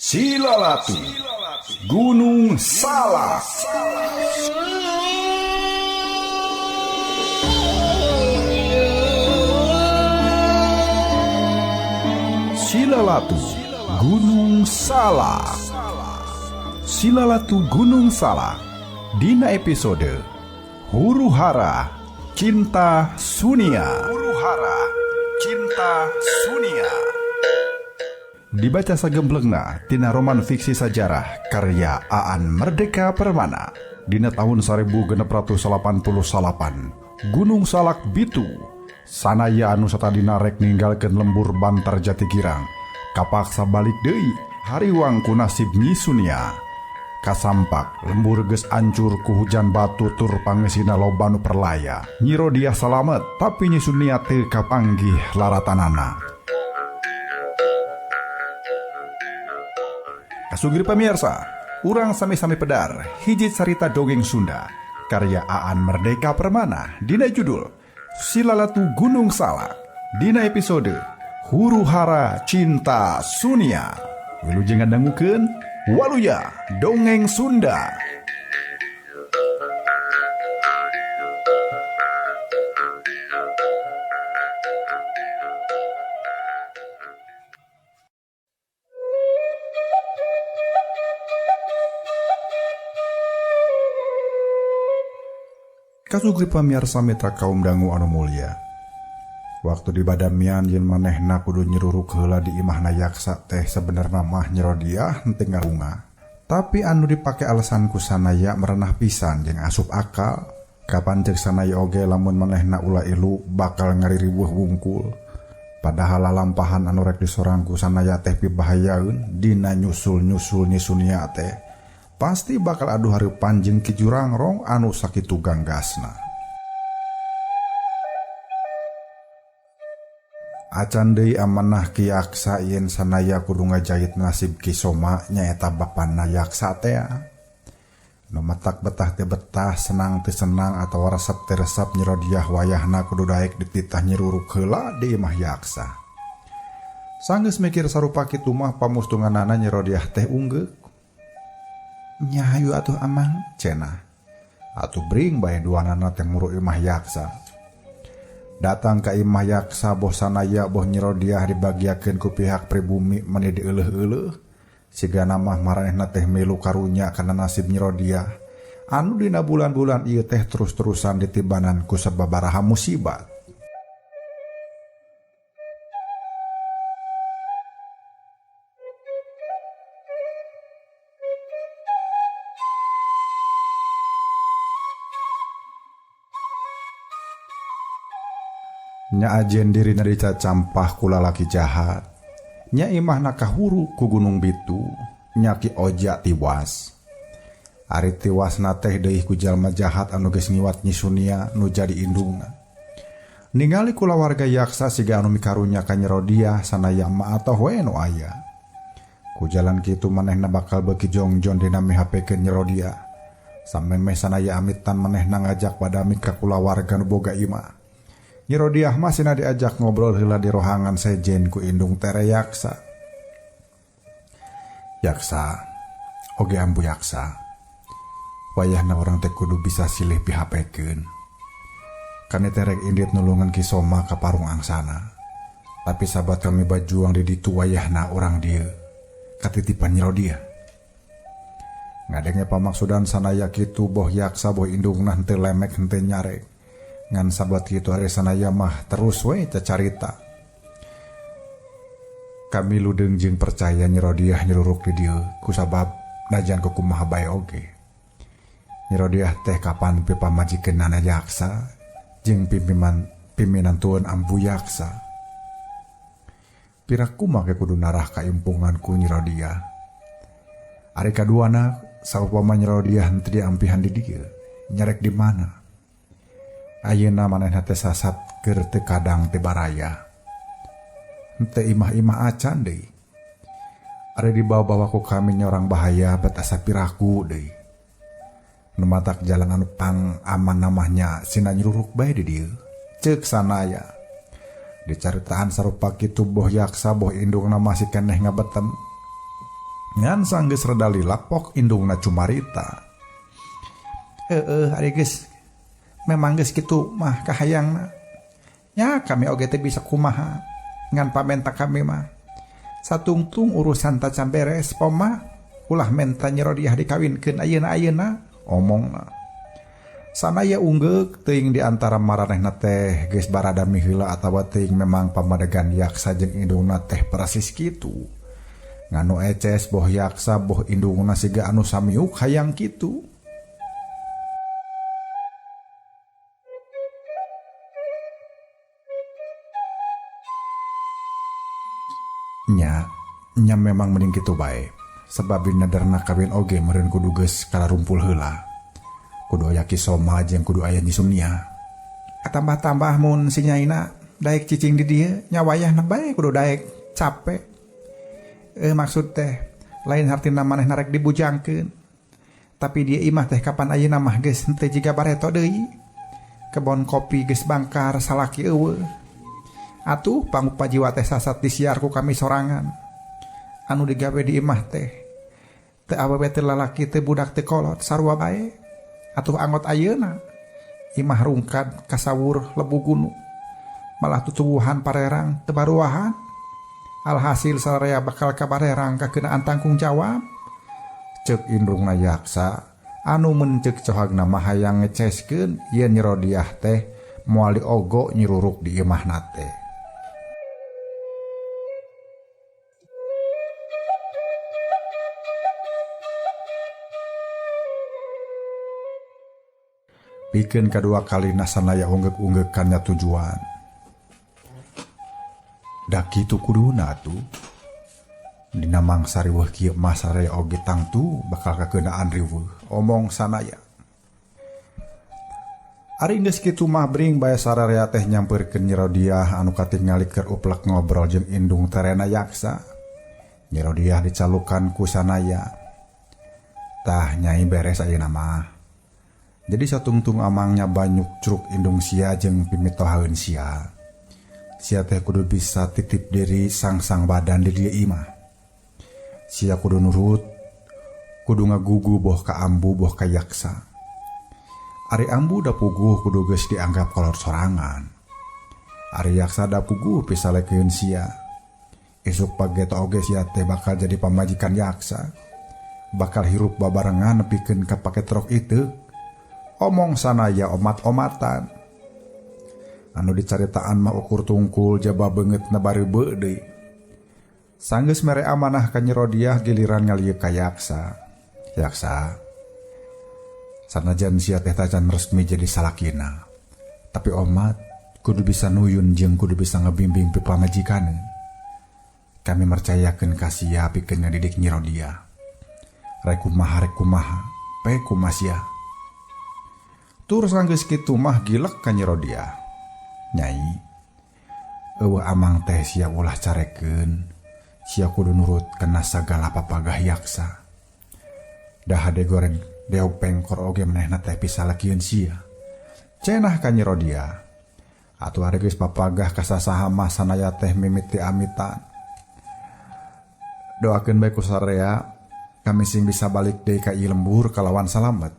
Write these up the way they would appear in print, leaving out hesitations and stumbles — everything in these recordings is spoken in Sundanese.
Silalatu Gunung Salak. Silalatu Gunung Salak. Silalatu Gunung Salak dina episode Huru Hara Cinta Sunia. Huru Hara Cinta Sunia. Dibaca sagemblengna tina roman fiksi sajarah karya Aan Merdeka Permana dina tahun 1689 Gunung Salak Bitu sanaya anu satadina rek ninggalkeun lembur Bantar Jati Girang kapaksa balik deui hariwang ku nasib Nyi Sunia. Kasampak lembur geus ancur ku hujan batu tur pangesina loba nu perlaya. Nyi Rodiah salamet tapi Nyi Sunia teu kapanggih laratanana. Kasugir pamirsa, urang sami-sami pedar hiji carita dongeng Sunda karya Aan Merdeka Permana dina judul Silalatu Gunung Salak dina episode Huru Hara Cinta Sunia. Wilujeng ngadangukeun Waluya Dongeng Sunda. Kasugri pamirsa mitra kaum dangu anu mulya. Waktu di badamian yen manehna kudu nyeruruk heula di imahna yaksa teh sebenarna mah Nyi Rodiah henteu ngarunga. Tapi anu dipake alasan ku sanaya merenah pisan jeung asup akal. Kapan ceuk sanaya oge lamun manehna ulah ilu bakal ngaririweuh wungkul. Padahal lalampahan anu rek disorang ku sanaya teh pibahayaeun dina nyusul-nyusul Nyi Sunia teh. Pasti bakal adu hareupan jeung Ki Jurangrong anu sakitu ganggasna. Acan deui amanah Ki Yaksa yen sanaya kudu ngajait nasib Ki Soma nyaeta bapana Yaksa teh. Nu matak betah teh betah, senang teh senang atawa resep teh resep Nyi Rodiah wayahna kudu daek dititah nyeruruk heula di imah Yaksa. Sanggeus mikir sarupa kitu mah pamustunganana Nyi Rodiah teh unggeuk. Nya hayu atuh amang cenah. Atuh bring bae duanana teh muru imah Yaksa. Datang ka imah Yaksa boh sanaya boh Nyi Rodiah dibagiakeun ku pihak pribumi meni dieuleeh-euleuh. Sigana mah maranehna teh milu karunya kana nasib Nyi Rodiah anu dina bulan-bulan ieu teh terus-terusan ditibanan ku sababaraha musibat. Nya ajen dirina dicacampah ku lalaki jahat. Nya imahna kahuru ku Gunung Bitu, nya Ki Oja tiwas. Ari tiwasna teh deui ku jalma jahat anu geus ngiwat Nyi Sunia nu jadi indungna. Ningali kulawarga Yaksa siga anu mikarunya ka Nyi Rodiah sanaya mah atoh we nu aya. Ku jalan kitu manehna bakal beuki jongjon dina mihapekeun Nyi Rodiah. Samemeh sanaya amitan manehna ngajak badami ka kulawarga nu boga imah. Nyi Rodiah masih diajak ngobrol heula di rohangan sejen ku indung tere Yaksa. Yaksa, oge ambu Yaksa. Wayahna urang teh kudu bisa silih pihapekeun. Kami terek indit nulungan Ki Soma ka Parung Angsana. Tapi sahabat kami bajuang di ditu wayahna urang dieu katitipan Nyi Rodiah. Ngadenge pamaksudan sanaya kitu boh Yaksa boh indungna henteu lemek henteu nyarek. Ngan sabat kitu hari sanaya mah terus we cacarita. Kami ludeung jeung percaya Nyi Rodiah nyeruruk di dieu kusabab najan kumaha bae oge. Nyi Rodiah teh kapan pipamajikeunana Yaksa jeung piminantueun ambu Yaksa. Piraku make kudu narah kaimpungan ku Nyi Rodiah. Ari kaduana saupama Nyi Rodiah henteu diampihan di dieu, nyarek di mana? Ayeuna manehna teh sasat keur teu kadang teh baraya. Henteu imah-imah acan deui. Ari dibawa-bawa ku kami nyorang bahaya bet asa piraku deui. Nu matak jalan anu pang aman namahnya sina nyuruk bae di dieu. Ceuk sanaya. Dicaritaan sarupa kitu boh Yaksa boh indungna masih keneh ngabetem. Ngan sanggeus reda lila pok indungna cumarita. Heeh ari geus memang geus kitu mah kahayangna. Nya kami oge teh bisa kumaha ngan pamenta kami mah. Satungtung urusan tacan beres poma ulah menta Nyi Rodiah dikawinkeun ayeuna-ayeuna omongna. Sanaya unggeuk teuing di antara maranehna teh geus baradami heula atawa teuing memang pamadegan Yaksa jeung indungna teh persis kitu. Nganu eces boh Yaksa boh indungna siga anu samiuk hayang kitu. Nya, nya memang mending kitu bae. Sebab dina derna kawin oge meureun kudu geus kalarumpul heula. Kudu aya Ki Soma jeung kudu aya Nyi Sunia. Tambah-tambah mun si nyaina daek cicing di dieu nya wayahna bae kudu daek capek. Maksud teh lain hartina manehna rek dibujangkeun. Tapi dia imah teh kapan ayeuna mah geus henteu jiga bareto deui. Kebon kopi geus bangkar salaki eueuh. Atuh pangupajiwa teh sasat disiar ku kami sorangan. Anu digawe di imah teh teu awewe teu lalaki teu budak teu kolot sarua bae. Atuh angot ayeuna imah rungkad kasawur lebu gunu. Malah tutuwuhan parerang teu baruahan. Alhasil sararea bakal kabarerang kakeunaan tanggung jawab. Ceuk indungna Yaksa anu mencek cohagna mah hayang ngeceskeun yen Nyi Rodiah teh moal diogo nyiruruk di imahna teh. Pikeun kadua kalina sanaya unggeuk-unggeuk kana tujuan. Da kitu kuduna atuh. Dina mangsa riweuh kieu mah sararea oge tangtu bakal kakeunaan riweuh, omong sanaya. Ari geus kitu mah bring bae sararea teh nyampeurkeun Nyi Rodiah anu katingali keur uplek ngobrol jeung indung terena Yaksa. Nyi Rodiah dicalukan ku sanaya. Tah nyai beres ayeuna mah. Jadi satungtung amangnya banyuk curug indung sia jeung pimitohaeun sia. Sia teh kudu bisa titip diri sang-sang badan di dieu imah. Sia kudu nurut, kudu ngagugu boh ka ambu boh ka Yaksa. Ari ambu da puguh kudu geus dianggap kolor sorangan. Ari Yaksa da puguh pisalekeun sia. Isuk pageto oge sia teh bakal jadi pamajikan Yaksa. Bakal hirup babarengan nepikeun ka paketrok itu. Omong sanaya omat-omatan. Anu dicaritaan mah ukur tungkul jaba beungeutna bareubeuh deui. Sanggeus mere amanah ka Nyi Rodiah giliran ngalieu ka Yaksa. Yaksa, sanajan sia teh tacan resmi jadi salakina, tapi omat kudu bisa nuyun jeung kudu bisa ngebimbing pipamajikaneun. Kami mercayakeun ka sia pikeun ngadidik Nyi Rodiah. Rek kumaha rek kumaha, pe kumaha sia. Tur sanggeus kitu mah gilek ka Nyi Rodiah. Nyai, eueuh amang teh sia ulah carekeun, sia kudu nurut kana sagala papagah Yaksa. Dah hade goreng deog pengkor oge manehna teh pisalakieun sia. Cenah ka Nyi Rodiah. Atuh ari geus papagah ka sasaha mah sanaya teh mimiti amitan. Doakeun bae ku sararea kami sing bisa balik deui ka ieu lembur kalawan salamet.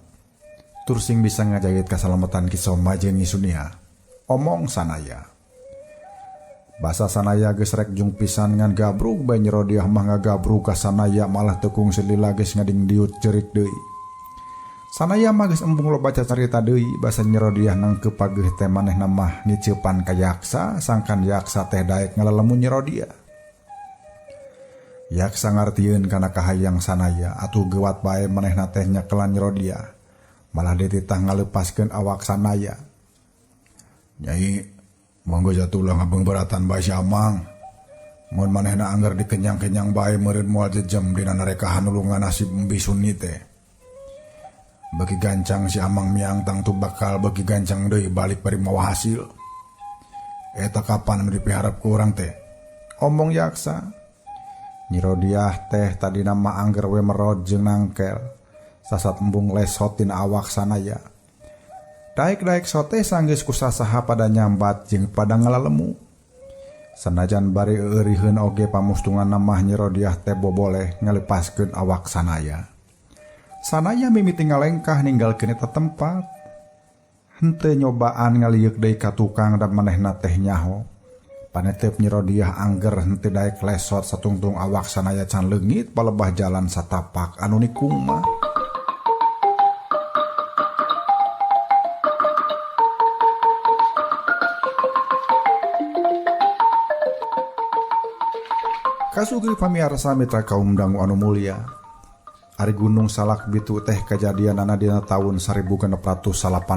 Tur sing bisa ngajagit kasalametan Ki Soma jeung Nyi Sunia. Omong sanaya. Basa sanaya geus rek jung pisan ngan gabrug bae Nyi Rodiah mah ngagabrug ka sanaya malah teu kungsi lila geus ngadingdiut ceurik deui. Sanaya mah geus embung loba cacarita deui basa Nyi Rodiah nangkeup pageuh teh manehna mah ngiceupan ka Yaksa sangkan Yaksa teh daek ngalelemu Nyi Rodiah. Yaksa ngartieun kana kahayang sanaya atuh geuwat bae manehna teh nyekelan Nyi Rodiah. Malah dititah ngaleupaskeun awak sanaya. Nyai, monggo jatuh ngabeungberatan bae si amang. Mun manehna angger dikenyang-kenyang bae meureun moal jejem dina narekahan nulungan nasib embi Suni teh. Beuki gancang si amang miang tangtu bakal beuki gancang deui balik bari mawa hasil. Eta kapan anu dipiharep ku urang teh? Omong Yaksa. Nyi Rodiah teh tadina mah angger we merod jeung nangkel. Sasat embung lesot dina awak sanaya. Daek-daek sote sanggeus kusasaha pada nyambat jeung pada ngalalemu. Sanajan bari euriheun oge pamustunganna mah Nyi Rodiah teh boboleh ngalepaskeun awak Sanaya. Sanaya mimiti ngalengkah ninggalkeun eta tempat. Henteu nyobaan ngalieuk deui ka tukang da manehna teh nyaho. Panetep Nyi Rodiah angger henteu daek lesot satungtung awak Sanaya can leungit palebah jalan satapak anu nikung mah. Kasugri pamiarsa mitra kaum dangu anu mulia. Ari Gunung Salak Bitu teh kajadianana dina taun 1689.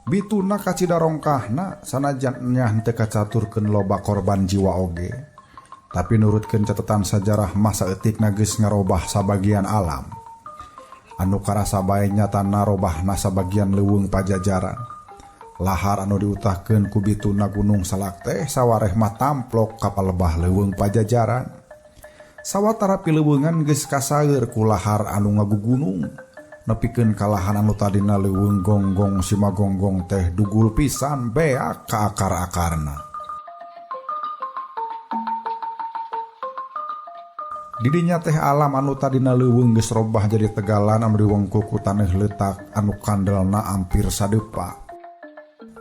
Bituna kacida rongkahna sanajan nya henteu kacaturkeun loba korban jiwa oge. Tapi nurutkeun catatan sajarah mah saeutikna geus ngarobah sabagian alam. Anu karasa bae nyatana robahna sabagian leuweung Pajajaran. Lahar anu diutahkeun ku bituna Gunung Salak teh sawareh mah tamplok ka palebah leuweung Pajajaran. Sawatara pileuweungan geus kaseur ku lahar anu ngagugunung. Nepikeun ka lahan anu tadina leuweung gonggong simagonggong teh dugul pisan beak ka akar-akarna. Didinya teh alam anu tadina leuweung geus robah jadi tegalan anu diwengku ku taneuh leutak anu kandelna ampir sadepa.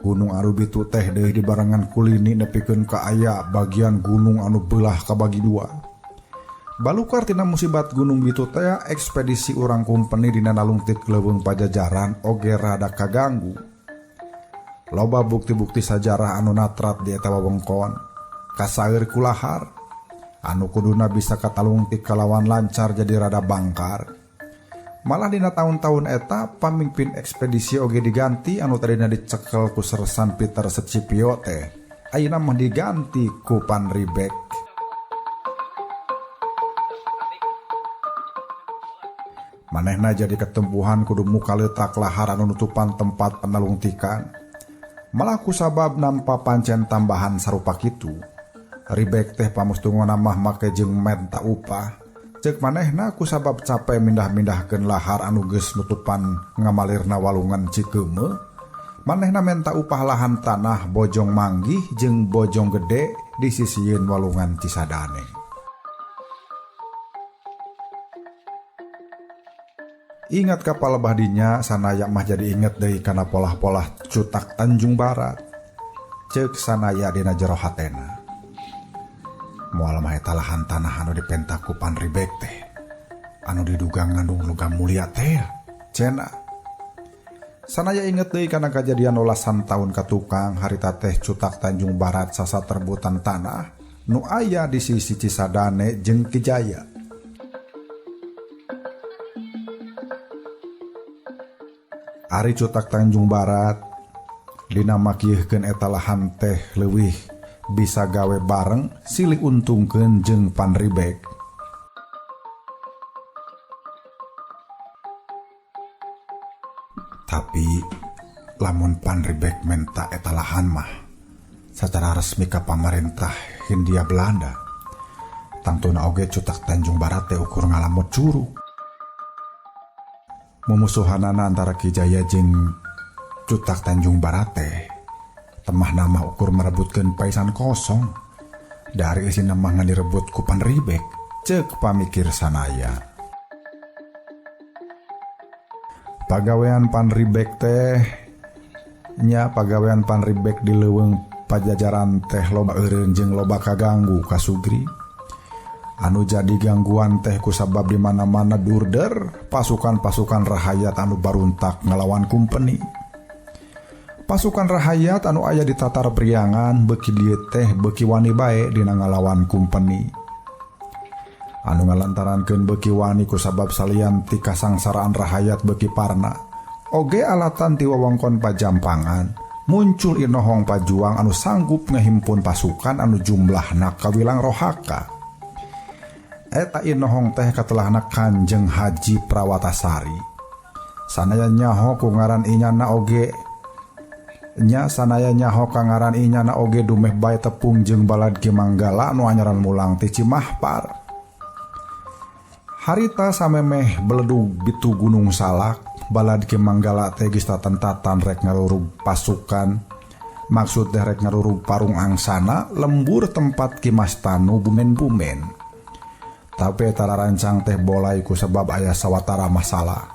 Gunung anu bitu teh deui dibarengan kulini nepikeun ka aya bagian gunung anu beulah kabagi dua. Balukar tina musibat Gunung Bitu teh ekspedisi urang kumpeni dina nalungtik leuweung Pajajaran oge rada kaganggu. Loba bukti-bukti sajarah anu natrat di eta wewengkon kasaeur ku lahar anu kuduna bisa katalungtik kalawan lancar jadi rada bangkar. Malah dina taun-taun eta pamimpin ekspedisi oge diganti anu tadina dicekel ku Sersan Peter Scipio teh ayeuna mah diganti ku Van Riebeeck. Manehna jadi ketempuhan kudu muka leutak lahar anu nutupan tempat panalungtikan. Malah kusabab nampa pancen tambahan sarupa kitu. Riebeeck teh pamustunganna mah make jeung menta upah. Ceuk manehna kusabab cape mindah-mindahkeun lahar anu geus nutupan ngamalirna walungan Cikeumeu. Manehna menta upah lahan tanah Bojong Manggih jeung Bojong Gede di sisieun walungan Cisadane. Ingat ka palebah dinya Sanaya mah jadi inget deui kana polah-polah cutak Tanjung Barat. Ceuk Sanaya dina jero hatena. Moal mah eta lahan tanah anu dipenta ku Van Riebeeck teh anu diduga ngandung logam mulia teh cenah. Sanaya inget deui kana kajadian welasan taun ka tukang harita teh cutak Tanjung Barat sasaterbutan tanah nu aya di sisi Cisadane jeung Kijaya. Ari cutak Tanjung Barat dina makieuhkeun eta lahan teh leuwih bisa gawe bareng silih untungkeun jeung Van Riebeeck. Tapi lamun Van Riebeeck menta eta lahan mah secara resmi ka pamarentah Hindia Belanda, tangtuna oge cutak Tanjung Barat teh ukur ngalamot curug. Mumusuhanana antara Kijaya jeung cutak Tanjung Barat teh temah nama ukur merebutkeun paisan kosong. Dari isina mah ngan direbut ku Van Riebeeck, ceuk pamikir Sanaya. Pagawean Van Riebeeck teh nya pagawean Van Riebeeck di leuweung Pajajaran teh loba eureun jeung loba kaganggu kasugri. Anu jadi gangguan teh kusabab di mana-mana durder pasukan-pasukan rahayat anu baruntak ngalawan kumpeni. Pasukan rahayat anu aya di Tatar Priangan beuki dieu teh beuki wani bae dina ngalawan kumpeni. Anu ngalantarankeun beuki wani kusabab salian ti kasangsaraan rahayat beuki parna. Oge alatan ti wewengkon Pajampangan muncul inohong pajuang anu sanggup ngehimpun pasukan anu jumlahna kawilang rohaka. Eta inohong teh katelahna Kanjeng Haji Prawatasari. Sanaya nyaho ku ngaran inyana oge nya sanaya nyaho ka ngaran inyana oge dumeh bae tepung jeung balad Ki Manggala anu anyaran mulang ti Cimahpar. Harita samemeh beledug bitu Gunung Salak, balad Ki Manggala teh geus tatentatan rek ngalurug pasukan Maksud teh rek ngarurug parung angsana lembur tempat Ki Mas Tanu bumen-bumen. Tapi eta rancang teh bolai ku sebab aya sawatara masalah.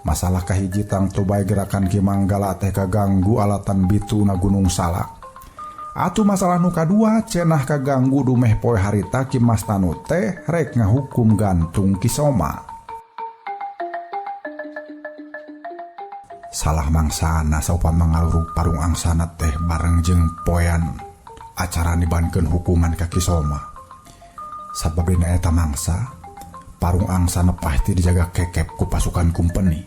Masalah kahiji tangtu bae gerakan Ki Manggala teh kaganggu alatan bitu na Gunung Salak. Atuh masalah nu kadua cenah kaganggu dumeh poe harita Ki Mas Tanu teh rek ngahukum gantung Ki Soma. Salah mangsana saupama ngalurug parung angsana teh bareng jeung poean acara nibankeun hukuman ka Ki Soma. Sabab dina eta mangsa parung angsana pasti dijaga kekep ku pasukan kumpeni.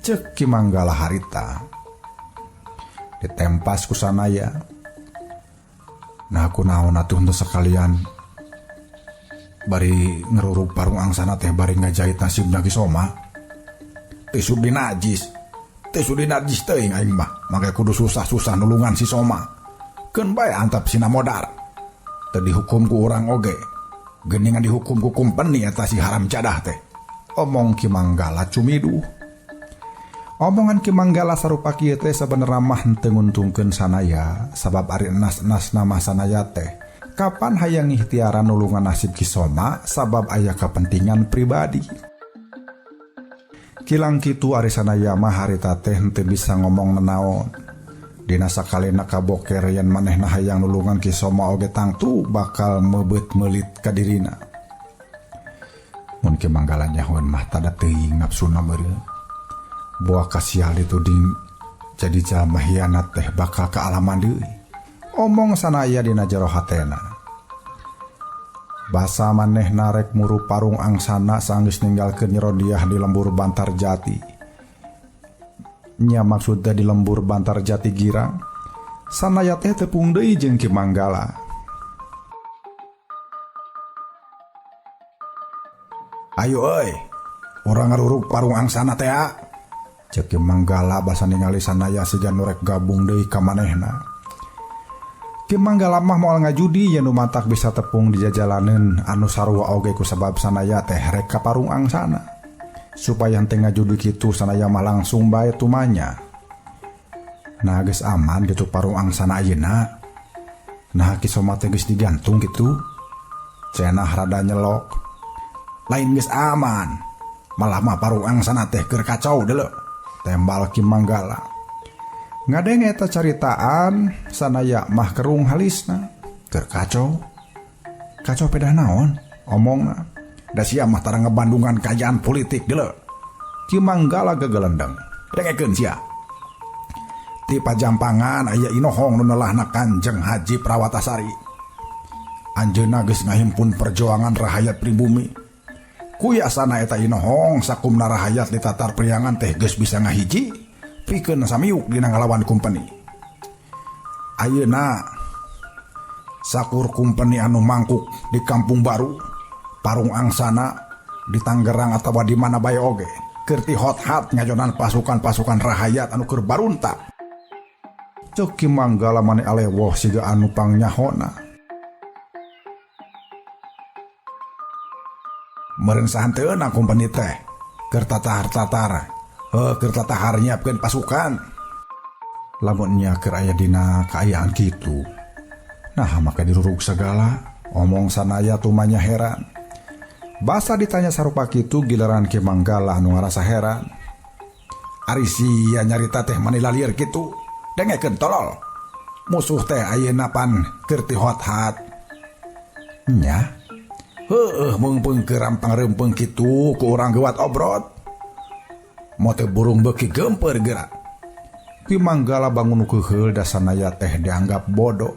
Ceuk Ki Manggala harita. Ditempas ku Sanaya. Nah kunaon atuh henteu sekalian bari ngerurug parung angsana teh bari ngajahit nasibna Ki Soma. Teu sudi najis. Teu sudi najis teuing aing mah, make kudu susah-susah nulungan si Soma. Keun bae antap sina modar. Teu dihukum ku urang oge. Geuningan dihukum ku kumpeni eta si haram jadah teh. Omong Ki Manggala cumiduh. Omongan Ki Manggala sarupa kieu teh sabenerna mah henteu nguntungkeun Sanaya, sabab ari enas-enas mah Sanaya teh kapan hayang ikhtiaran nulungan nasib Ki Soma sabab aya kepentingan pribadi. Kilang kitu ari Sanaya mah harita teh henteu bisa ngomong nenaon. Dina sakalina kaboker yen manehna hayang nulungan Ki Soma oge tangtu bakal meubeut meulit ka dirina. Mun Ki Manggala nyahoeun mah tada teuing nafsuna meureun. Boa kasial dituding jadi jalma hianat teh bakal kaalaman deui. Omong Sanaya dina jero hatena. Basa manehna rek muru parung angsana sanggeus ninggalkeun Nyi Rodiah di lembur Bantar Jati. Nya maksudna di lembur Bantar Jati Girang. Sanaya teh tepung deui jeung Ki Manggala. Ayo euy, urang ngarurug parung angsana teh a. Ceuk Ki Manggala basa ningali Sanaya siga nu rek gabung deui ka manehna. Ki Manggala mah moal ngajudi yen nu matak bisa tepung di jajalaneun anu sarua oge ku sabab Sanaya teh rek ka parung angsana. Supaya henteu ngajudi kitu Sanaya mah langsung bae tumanya. Nah geus aman kitu parung angsana ayeuna. Nah Ki Soma teh geus digantung kitu. Cenah rada nyelok. Lain geus aman. Malah mah parung angsana teh keur kacau deuleu. Tembal Ki Manggala. Ngadenge eta caritaan Sanaya mah kerung halisna. Keur kacau. Kacau pedah naon? Omongna. Da sia mah tara ngebandungan kaayaan politik deuleu. Ki Manggala gegelendeng. Dengekeun sia. Ti pajampangan aya inohong nu nelahna Kanjeng Haji Prawatasari. Anjeunna geus ngahimpun perjuangan rahayat pribumi. Kuyasana eta inohong sakumna rahayat di tatar priangan teh geus bisa ngahiji pikeun samiuk dina ngalawan kumpeni. Ayeuna sakur kumpeni anu mangkuk di Kampung Baru, Parung Angsana, di Tangerang atawa di mana bae oge keur ti hot-hat ngajonan pasukan-pasukan rahayat anu keur barunta. Ceuk Ki Manggala mane alewoh siga anu pangnyahona. Meureun sahanteuna kumpeni teh keur tatahar-tatar, heuh keur tatahar nyiapkeun pasukan. Lamun nya keur aya dina kaayaan kitu. Nah maka dirurug sagala, omong Sanaya tumanya heran. Basa ditanya sarupa kitu giliran Ki Manggala anu ngarasa heran. Ari sia nyarita teh mani lalieur kitu, dengekeun tolol. Musuh teh ayeuna pan keur ti hot-hat. Nya. Heueuh meungpeung keur rampang-reumpeng kitu ku urang geuwat obrot. Mote burung beuki geumpeur geura. Ki Manggala bangun keuheul da Sanaya teh dianggap bodoh.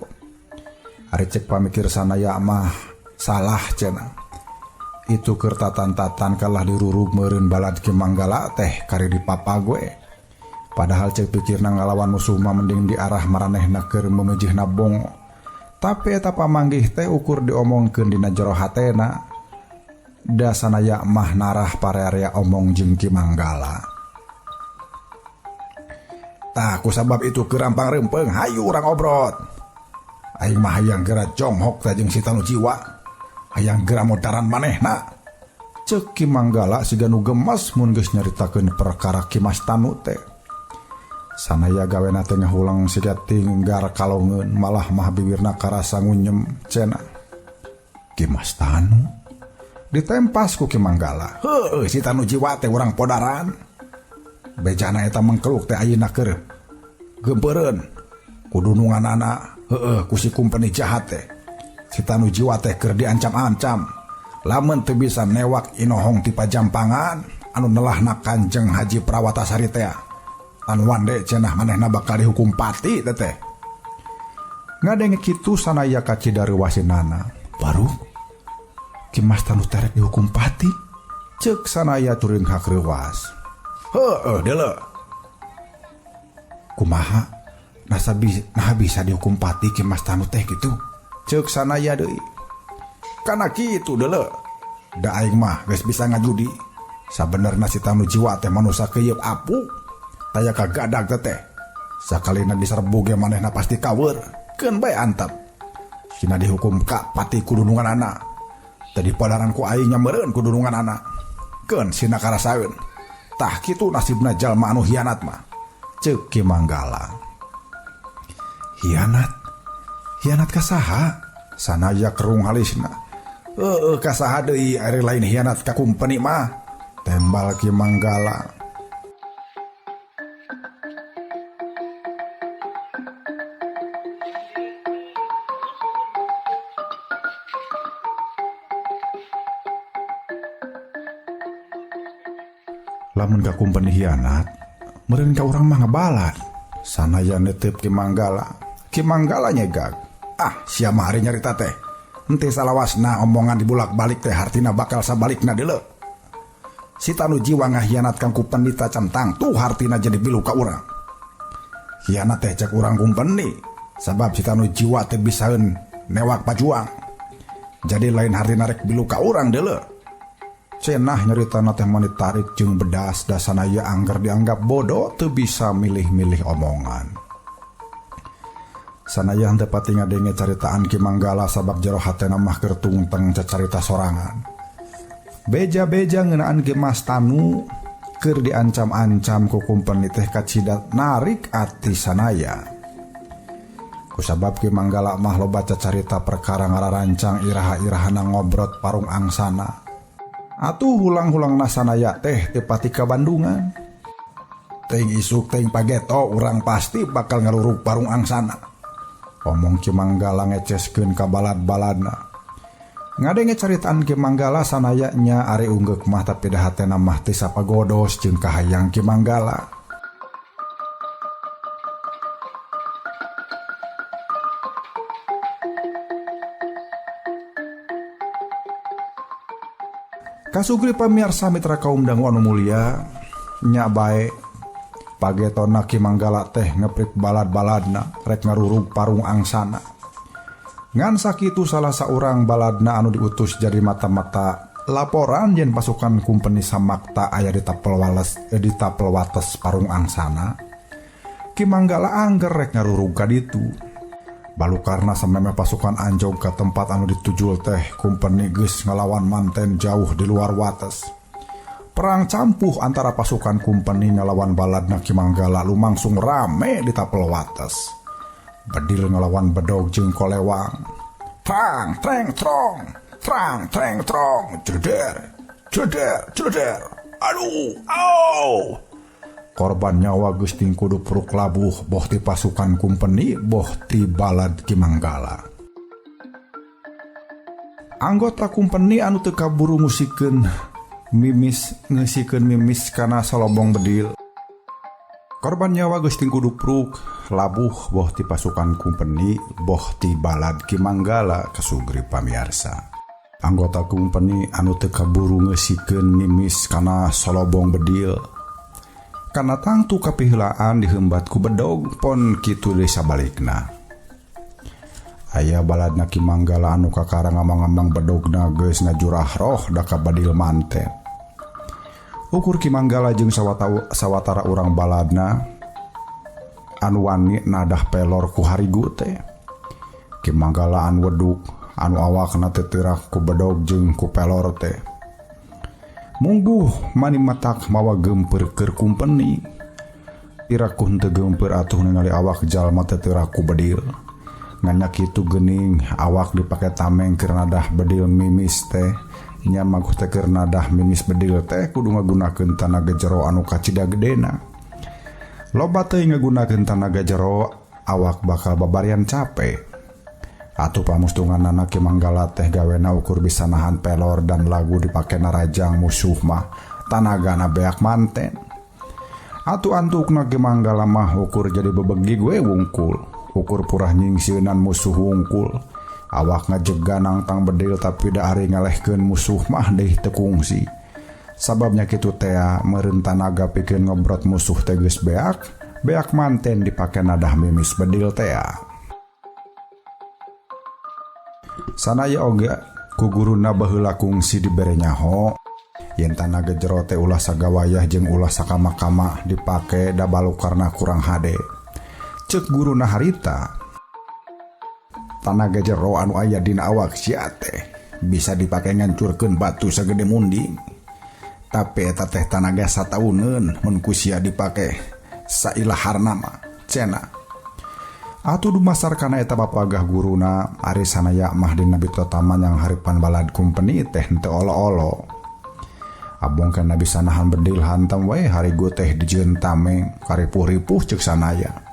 Ari cek pamikir Sanaya mah salah cenah. Itu keur tatan-tatan kalah dirurug meureun balad Ki Manggala teh kari dipapagoe. Padahal cek pikirna ngalawan musuh mah mending diarah maranehna keur memejihna bongo. Tapi eta pamanggih teh ukur diomongkeun dina jero hatena. Da Sanaya mah narah parearea omong jeung Ki Manggala. Tah ku sabab itu keur rampang reumpeng hayu urang obrot. Aing mah hayang geura jonghok teh jeung si Tanu Jiwa. Hayang geura modaran manehna. Ceuk Ki Manggala siga nu gemes mun geus nyaritakeun perkara Ki Mas Tanu teh. Sanaya gawena teh ngahulang siga tinggar kalongeun malah mah bibirna karasa ngunyem cenah. Ki Mas Tanu ditempas ku Ki Manggala. Heueuh si Tanu jiwa teh urang podaran. Bejana eta mengkeluk teh ayeuna keur geumpeureun ku dununganana heueuh ku si kumpeni jahat teh. Si Tanu jiwa teh keur diancam-ancam lamun teu bisa newak inohong ti pajampangan anu nelahna Kanjeng Haji Prawatasari teh. Anu wande cenah manehna bakal dihukum pati teteh. Ngadenge kitu sanaya kacida reuwasinana. Baru Ki Mas Tanu terek dihukum pati. Ceuk sanaya tureunghak reuwas. Heueuh deuleu. Kumaha nah bisa dihukum pati Ki Mas Tanu teh kitu? Ceuk sanaya deui. Kana kitu deuleu. Da aing mah geus bisa ngajudi. Sabenerna si Tanu jiwa teh manusa keuyeub apu. Taya kagadag teteh. Sakalina diserbu ge manehna pasti kaweur. Keun bae antep. Sina dihukum ka pati ku dununganana. Teu dipadaran ku aing nya meureun ku dununganana. Keun sina karasaeun. Tah kitu nasibna jalma anu hianat mah. Ceuk Ki Manggala. Hianat? Hianat ka saha? Sanaya kerung halisna. Heueuh ka saha deui ari lain hianat ka kumpeni mah. Tembal Ki Manggala. Lamun ka kumpeni hianat, meureun ka urang mah ngebalat. Sanaya netep Ki Manggala. Ki Manggala nyegag. Ah, sia mah ari nyarita teh. Henteu salawasna omongan dibulak-balik teh hartina bakal sabalikna deuleu. Si Tanu jiwa ngahianat kang kumpeni tacam tangtu hartina jadi bilu ka urang. Hianat teh cek urang kumpeni, sabab si Tanu jiwa teh bisaeun newak pajuang. Jadi lain hartina rek bilu ka urang deuleu. Cenah nyaritana teh mani tarik jeung bedas da sanaya angger dianggap bodoh teu bisa milih-milih omongan. Sanaya henteu pati ngadenge caritaan Ki Manggala sabab jero hatena mah keur tungteng cacarita sorangan. Beja-beja ngeunaan Ki Mas Tanu keur diancam-ancam ku kumpeni teh kacida narik ati sanaya. Kusabab Ki Manggala mah loba cacarita perkara ngararancang iraha-irahana ngobrot parung angsana. Atuh hulang-hulangna sanaya teh teu pati ka Bandungan. Teuing isuk teuing pageto urang pasti bakal ngarurug parung angsana. Omong Ki Manggala ngeceskeun ka balad-baladna. Ngadenge caritaan Ki Manggala sanaya nya ari unggeuk mah tapi da hatena mah teu sapagodos jeung kahayang Ki Manggala. Kasugri pamiarsa mitra kaum dangu anu mulia, nya bae pagetona Ki Manggala teh ngeprik balad-baladna rek ngarurug parung angsana. Ngan sakitu salah saurang baladna anu diutus jadi mata-mata laporan yen pasukan kumpeni samakta aya di tapel wales di tapel wates parung angsana. Ki Manggala angger rek ngarurug ka ditu. Balukarna sameme pasukan anjog ka tempat anu ditujul teh kumpeni geus ngalawan manten jauh di luar wates. Perang campuh antara pasukan kumpeni ngalawan baladna Ki Manggala lumangsung rame di tapel wates. Bedil ngalawan bedog jeung kolewang. Trang treng trong, trang treng trong, jeder, jeder, jeder. Aduh, au. Korban nyawa geus tingkudu pruk labuh boh ti pasukan kumpeni boh ti balad Ki Manggala. Anggota kumpeni anu teu kaburu ngusikeun mimis ngeusikeun mimis kana salobong bedil. Korban nyawa geus tingkudu pruk labuh boh ti pasukan kumpeni boh ti balad Ki Manggala kasugri pamiarsa. Anggota kumpeni anu teu kaburu ngeusikeun mimis kana salobong bedil. Kana tangtu kapiheulaan dihembat ku bedog pon kitu deui sabalikna. Aya baladna Ki Manggala anu kakara ngamang-ngamang bedogna geus ngajurah roh da ka badil manten. Ukur Ki Manggala jeung sawatara urang baladna anu wani nadah pelor ku harigu teh. Ki Manggala anu weduk anu awakna teh teurak ku bedog jeung ku pelor teh. Mungguh mani matak mawa geumpeur keur kumpeni. Piraku henteu geumpeur atuh ningali awak jalma teh teu raku bedil. Ngan nya kitu geuning awak dipake tameng keur nadah bedil mimis teh. Nya maguh teh keur nadah mimis bedil teh kudu ngagunakeun tanaga jero anu kacida gedena. Loba teuing ngagunakeun tanaga jero awak bakal babarian capek. Atuh pamustunganana Ki Manggala teh gawena ukur bisa nahan pelor dan lagu dipake narajang musuh mah tanagana beak manten. Atuh antukna Ki Manggala mah ukur jadi bebegi gue wungkul. Ukur purah nyingsieunan musuh wungkul. Awak ngajega nangtang bedil tapi da ari ngalehkeun musuh mah deui teu kungsi. Sababnya kitu tea meureun tanaga pikeun ngobrot musuh teh geus beak, beak manten dipake nadah mimis bedil tea. Sanaya oge ku guruna baheula kungsi dibere nyaho yen tanaga jero teh ulah sagawayah jeung ulah sakama-kama dipake da balukarna kurang hade. Ceuk guruna harita tanaga jero anu aya dina awak sia teh bisa dipake ngancurkeun batu sagede munding. Tapi eta teh tanaga satauneun mun ku sia dipake sailaharna mah cenah. Atuh dumasar kana eta bapagah guruna ari sanaya mah dina bitotaman yang haripan balad kumpeni teh henteu olo-olo. Abong kana bisa nahan bedil hantam we harigu teh dijieun tameng karipuh-ripuh ceuk sanaya.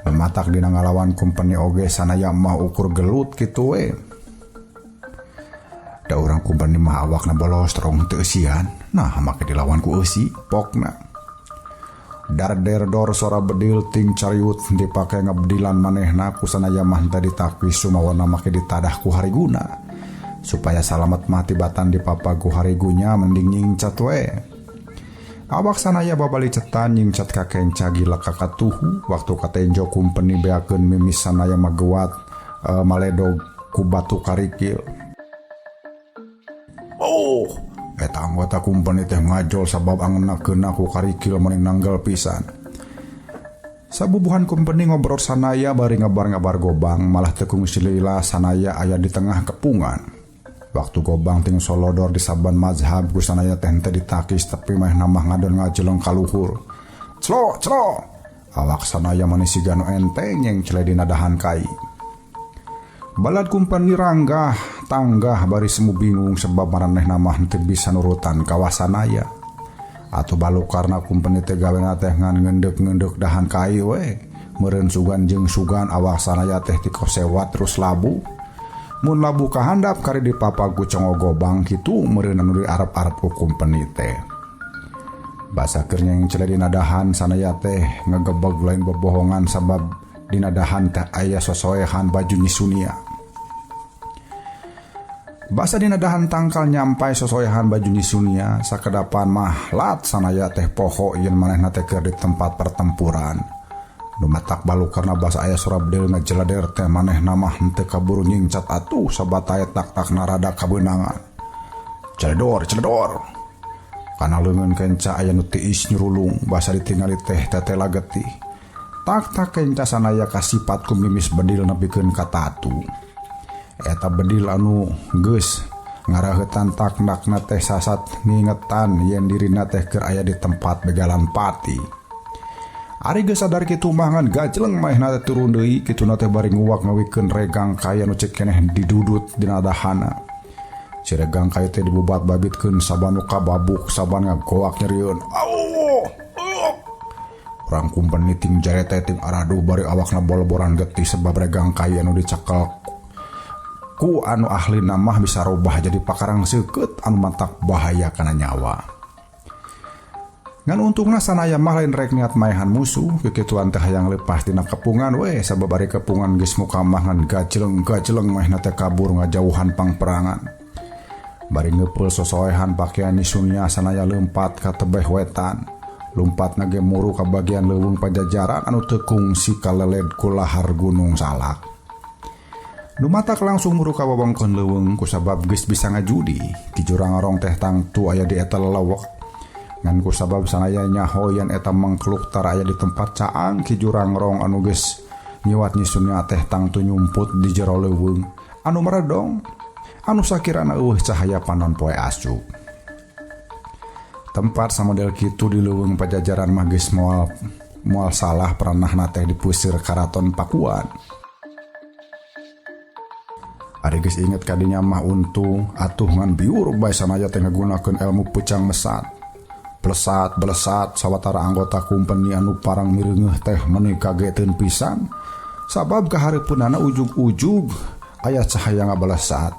Mematak dina ngalawan kumpeni oge sanaya mah ukur gelut kitu we. Da urang kumpeni mah awakna bolos terong teu eusian, nah make dilawan ku eusi pokna. Darder dor sora bedil ting cariut dipake ngebedilan manehna ku sanaya mah teu ditakwi sumawana make ditadah ku hariguna. Supaya salamet mah tibatan dipapagu harigunya mending nyingcat we. Awak sanaya babali cetan nyingcat ka kenca gila ka katuhu waktu katenjo kumpeni beakeun mimis sanaya magewat maledog ku batu karikil. Oh, eta anggota kumpeni teh ngajol sabab angenakeunna ku karikil mending nanggal pisan. Sabubuhan kumpeni ngobrol sanaya bari ngabar-ngabar gobang malah teu kungsi lila sanaya aya di tengah kepungan. Waktu gobang ting solodor di saban mazhab ku sanaya teh henteu ditakis tapi meh namah ngadon ngajeleng kaluhur. Clo clo. Awak sanaya mani siga nu enteng yang cele dina dahan kai. Balad kumpeni ranggah tanggah bari semu bingung sebab maranehna mah henteu bisa nurutan kawasanaya. Atuh balukarna kumpeni teh gawena teh ngan ngeundeup-ngeundeup dahan kai we. Meureun sugan jeung sugan awak sanaya teh tikosewat terus labu. Mun labu kahandap kari dipapagu congo gobang kitu meureun anu diarep-arep ku kumpeni teh. Basa keur nyeng cele dina dahan sanaya teh ngegebeg lain bobohongan sabab dina dahan teh aya sosoehan baju Nyi Sunia. Basa dina dahan tangkal nyampai sosoehan baju Nyi Sunia sakedapan mah lat sanaya teh poho yen manehna teh keur di tempat pertempuran. Nu matak balu karena basa aya sora bedil ngajelader teh manehna mah henteu kaburu nyingcat atuh sabatae tak-takna rada kabeunangan. Celedor, celedor. Kana leungeun kenca aya nu tiis nyurulung basa ditingali teh tetela getih. Tak-tak kenca sanaya kasipat ku mimis bedil nepikeun ka tatu. Eta bedil anu geus ngaraheutan taknakna teh sasat ngingetan yen dirina teh keur aya di tempat begalan pati. Ari geus sadar kitu mah ngan gajleng maehna teh turun deui kituna teh bari nguwak ngawikeun regang kaya nu ceuk keneh didudut dina dahana. Si regang kaya teh dibubat babitkeun saban nu kababuk saban ngagoak nyerieun. Auh! Urang kumpeni ting jarete ting araduh bari awakna bolboran getih sebab regang kaya nu dicekel ku anu ahlina mah bisa robah jadi pakarang seukeut anu matak bahaya kana nyawa. Ngan untungna sanaya mah lain rek niat maehan musuh kekituan teh hayang lepas dina kepungan we sabab ari kepungan geus mukamah ngan gajleng-gajleng maehna teh kabur ngajauhan pangperangan. Bari ngeupeul sosoehan pakaian Nyi Sunia sanaya leumpat ka tebeh wetan. Lumpatna ge muru ka bagian leuweung pajajaran anu teu kungsi kaleled ku lahar Gunung Salak. Nu matak langsung muru ka wewengkon leuweung kusabab geus bisa ngajudi. Ki Jurang Rong teh tangtu aya di eta lelewek. Ngan kusabab sanaya nyaho yen eta mengkluk tara aya di tempat caang Ki Jurang Rong anu geus nyiwat Nyi Sunia teh tangtu nyumput di jero leuweung anu meredong anu sakirana eueuh cahaya panon poe asup. Tempat samodel kitu di leuweung pajajaran mah geus moal Moal salah peranahna teh dipusir Karaton Pakuan. Ari geus inget kadinya mah untung atuh ngan biur bae sanaya teh ngagunakeun ilmu peucang mesat. Blesat blesat sawatara anggota kumpeni anu parang mireungeuh teh meuni kageteun pisan sabab kahareupeunana ujug-ujug aya cahaya ngablesat.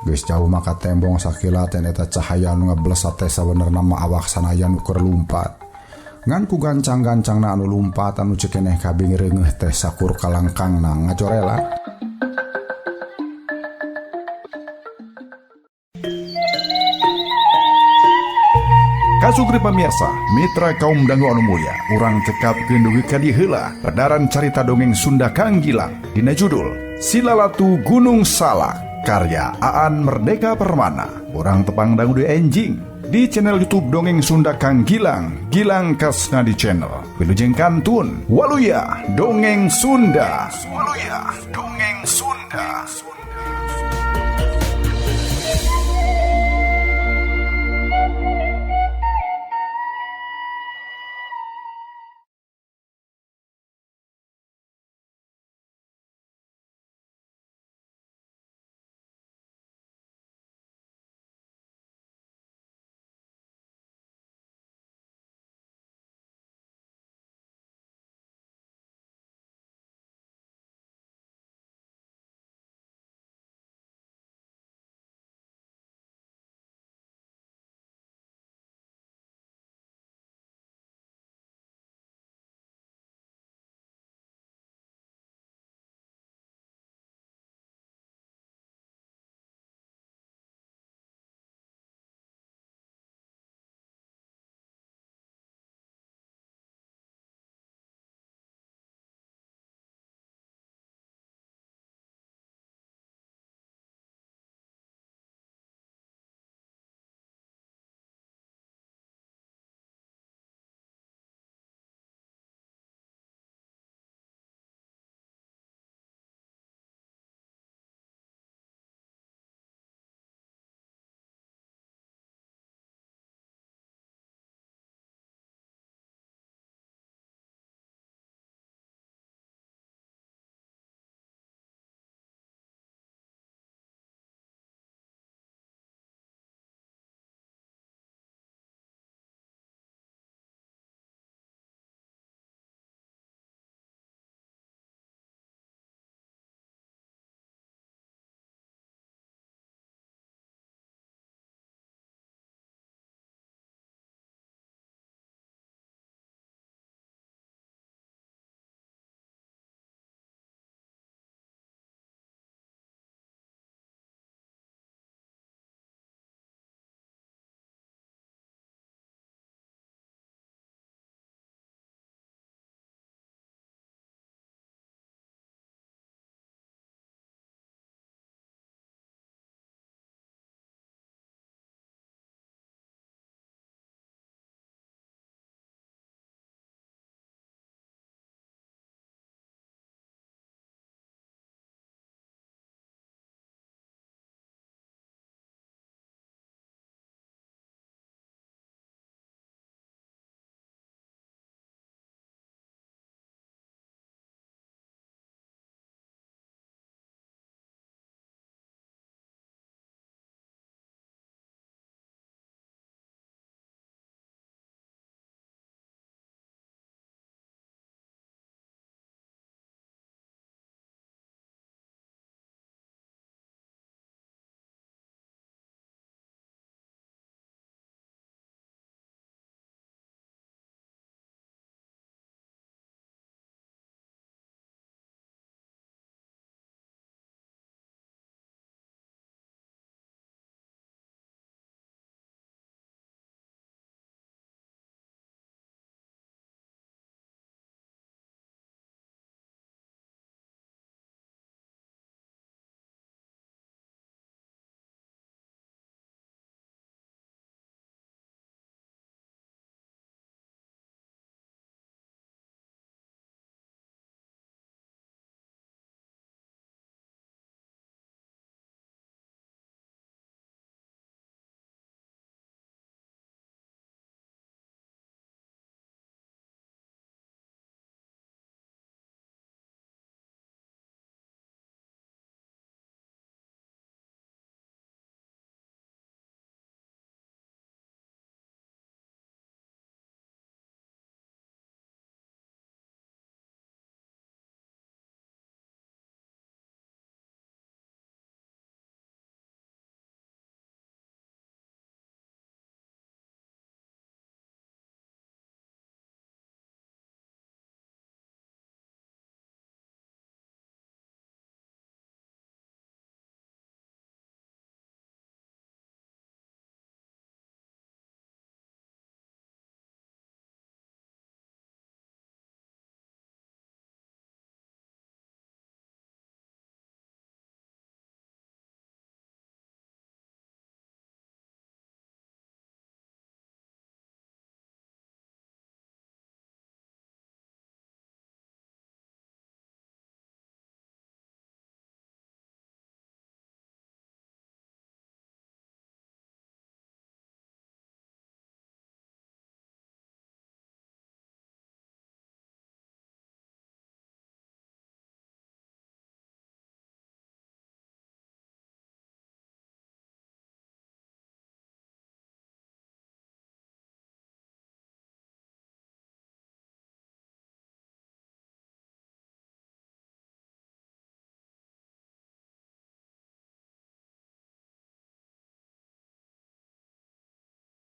Geus jauh maka tembong sakila teh eta cahaya anu ngablesat teh sabenerna mah awak sanaya nu keur lumpat. Ngan ku gancang-gancangna anu lumpat anu cekeneh kabing reungeuh teh sakur kalangkangna ngajorela. Kasugri pamirsa, mitra kaum dangu anu mulya, urang cekapkeun dugi ka dieu heula pedaran carita dongeng Sunda Kang Gilang dina judul Silalatu Gunung Salak karya Aan Merdeka Permana. Urang tepang dangu deui enjing di channel YouTube Dongeng Sunda Kang Gilang, Gilang Kasna di channel. Wilujeng kantun, waluya Dongeng Sunda. Waluya Dongeng Sunda.